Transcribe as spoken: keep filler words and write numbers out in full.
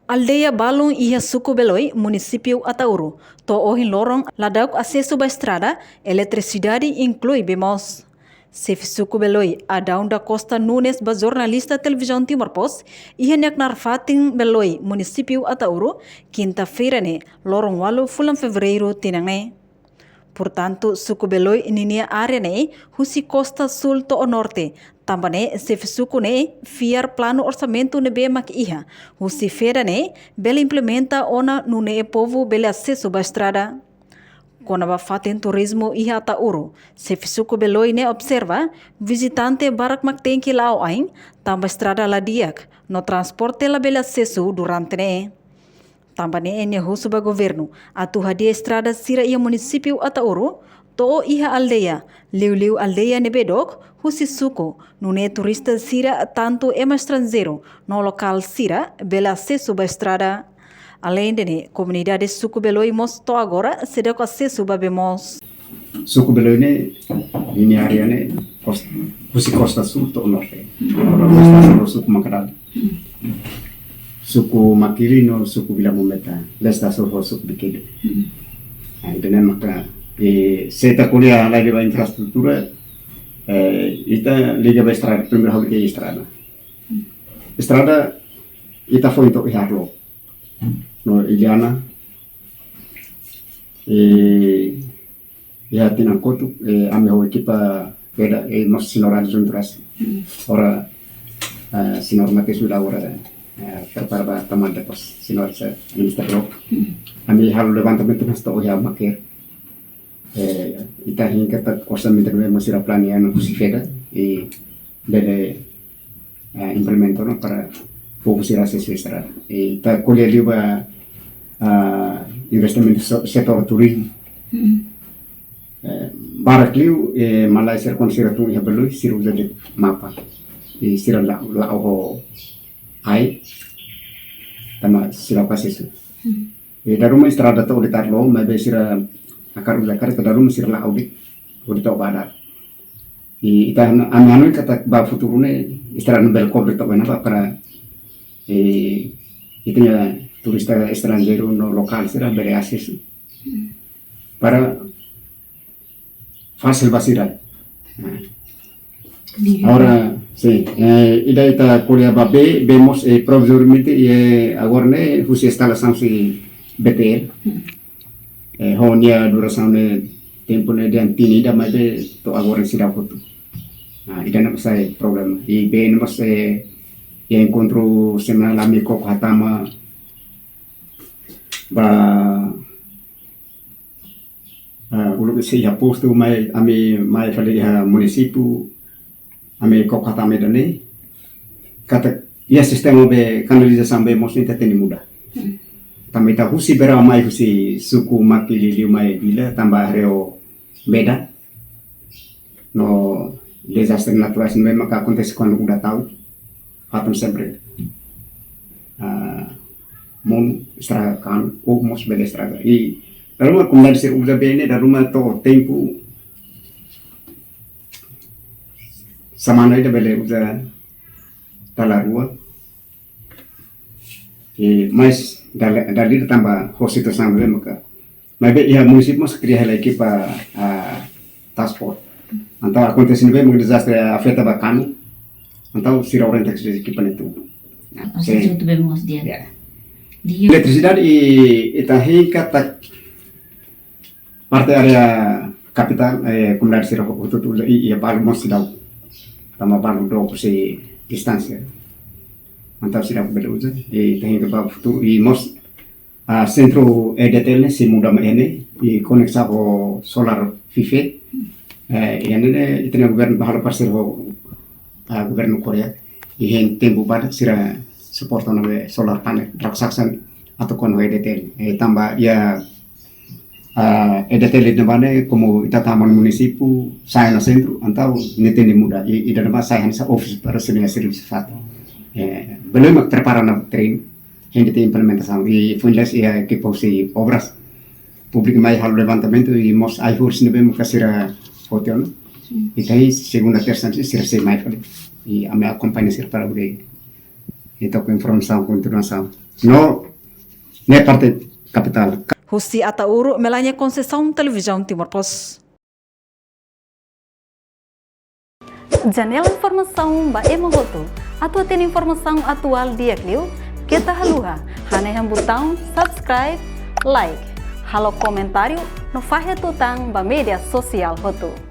Aldeia balun iha suku Beloi, munisípiu Ataúro, to'o ohin loron la dauk asesu ba estrada, eletrisidade inklui bee moos. Xefe suku Beloi, Adão da Costa Nunes, ba jornalista Televizaun Timor Post iha nia knaar fatin Beloi, munisípiu Ataúro, kinta-feira ne'e, loron ualu fulan Fevereiru tinan ne'e. Portantu, suku Beloi ninia área ne'e husi kosta súl to'o norte. Tanba ne'e, xefe suku ne'e fiar planu orsamentu ne'ebé mak iha husi FEDA ne'e bele implementa ona nune'e povu bele asesu ba estrada. Kona-ba fatin turizmu iha Ataúro, xefe suku Beloi ne'e observa vizitante barak mak tenke la'o ain, tanba estrada la di'ak, no transporte labele asesu durante ne'e. Tanba ne'e nia husu ba governu atu hadi'a estrada sira iha munisípiu Ataúro, to'o iha aldeia, liuliu aldeia ne'ebé dook husi suku, nune'e turista sira, tantu ema estranjeiru no lokál sira, bele asesu ba estrada. Aleinde ne'e, komunidade suku Beloi mós to'o agora seidauk asesu ba bee moos. Suku Beloi ne'e, ninia área ne'e, kos-, husi kosta súl to'o norte. Kosta súl suku Makadali, suku Makili no suku Vila Mometa, leste súl ho suku Bikili. Ah, ida-ne'e maka, eh, se ita ko'alia liga ba infraestrutura, eh, ita liga ba estrada, primeiru halo ke estrada. Estrada, ita foin to'o iha Arlo no Iliana, eh, iha tinan kotuk, eh, ami ho ekipa FEDA, eh, mós Sinora de Junturas. Ora, eh, Sinora mate sudah ora, eh, prepara ba tama depois Sinora se minister lo. Ami halo levantamentu mas to'o iha Maker. Eh, ita hein katak orsamentu ne'ebé mós sira planeia no husi FEDA, i bele, eh, implementa ona para povu sira asesu estrada. I ita ko'alia liu ba, ah, investimentu so-, setór turizmu. Eh, barak liu, eh, malae sira kuandu sira tun iha Beloi, sira uza de'it mapa. I sira la, la'o ho ai, tanba sira asesu. Eh, dala ruma estrada to'o de'it Arlo, maibé sira hakarak uza kareta, dala ruma sira la'o de'it, hodi to'o ba dalan. I ita hana-, ami hanoin katak ba futuru ne'e estrada ne'e bele kobre to'o iha ne'ebá para, eh, ita-nia turista estranjeiru no lokál sira bele asesu. Para fasil ba sira. Agora, sin, eh, ida ita ko'alia ba bee, bee mós, eh, provizoriamente, eh, agora ne'e husi instalasaun husi B T L. Eh, ho nia durasaun ne'e, tempu ne'e dehan tinan ida, maibé to'o agora seidauk hotu. Ah, ida-ne'e mós sai problema. I bee ne'e mós, eh, iha enkontru semana ne'e ami koko hatama ba, ah, uluk sei iha postu mai, ami mai fali iha munisípiu, ami koko hatama ida-ne'e. Katak iha sistema bee kanalizasaun bee mós ita tenke muda. Tanba ita husi Berau mai husi suku Makili liu mai Vila, tanba haree ho medan. No dezastre naturais ne'ebé maka akontese kuandu udan tau. Hatama sempre, ah, monu estraga kanu, ou mós bele estraga. I dala ruma komunidade sira uza bee ne'e, dala ruma to'o tempu semana ida bele uza dala rua. I mais dala, dala ida tanba ho situasaun ne'ebé maka. Maibé iha munisípiu mós kria hela ekipa, ah, task force. Entaun akontese ne'ebé maka dezastre afeta ba kanu. Entaun sira orienta ke ekipa ne'e tun. Asesu hotu bee moos di'ak. Ya. Di eletrisidade i ita hein katak parte área kapitál, eh, komunidade sira hotu-hotu i, i balu mós seidauk. Tanba balu dook husi distánsia. Entaun seidauk bele uza, i ita hein katak ba futuru, i mós, ah, sentru E D T L ne'e sei muda mai ne'e, i koneksaun ho solar Fife. Eh, i ne'e ita-nia governu bá halo parseiru ho, ah, governu Koreia. I hein tempu badak sira suporta ona be solar panel raksasa atu kona ho E D T L. Eh, tanba iha, ah, E D T L ne'ebá ne'e, komu ita tama iha munisípiu, sai iha sentru, entaun ne'e tenke muda. I, ida-ne'ebá sai hanesan office para sira-nia servisu fatin. Eh, belum mak prepara ona terrenu, hein de'it implementasaun. I foin la'o iha ekipa husi obras públiku mai halo levantamentu i mós ai-horis ne'ebé maka sira hotu ona. I ita hein segunda, tersa sira sei mai fali. I ami akompaña sira para bele ita ho informasaun kontinuasaun. no ne'e parte kapitál. Husi Ataúro, Melania Conceição, Televizaun Timor Post. Janela informasaun ba ema hotu. Atu hatene informasaun atuál di'ak liu, keta haluha hanehan butaun subscribe, like, halo komentáriu no fahe tutan ba média sosiál hotu.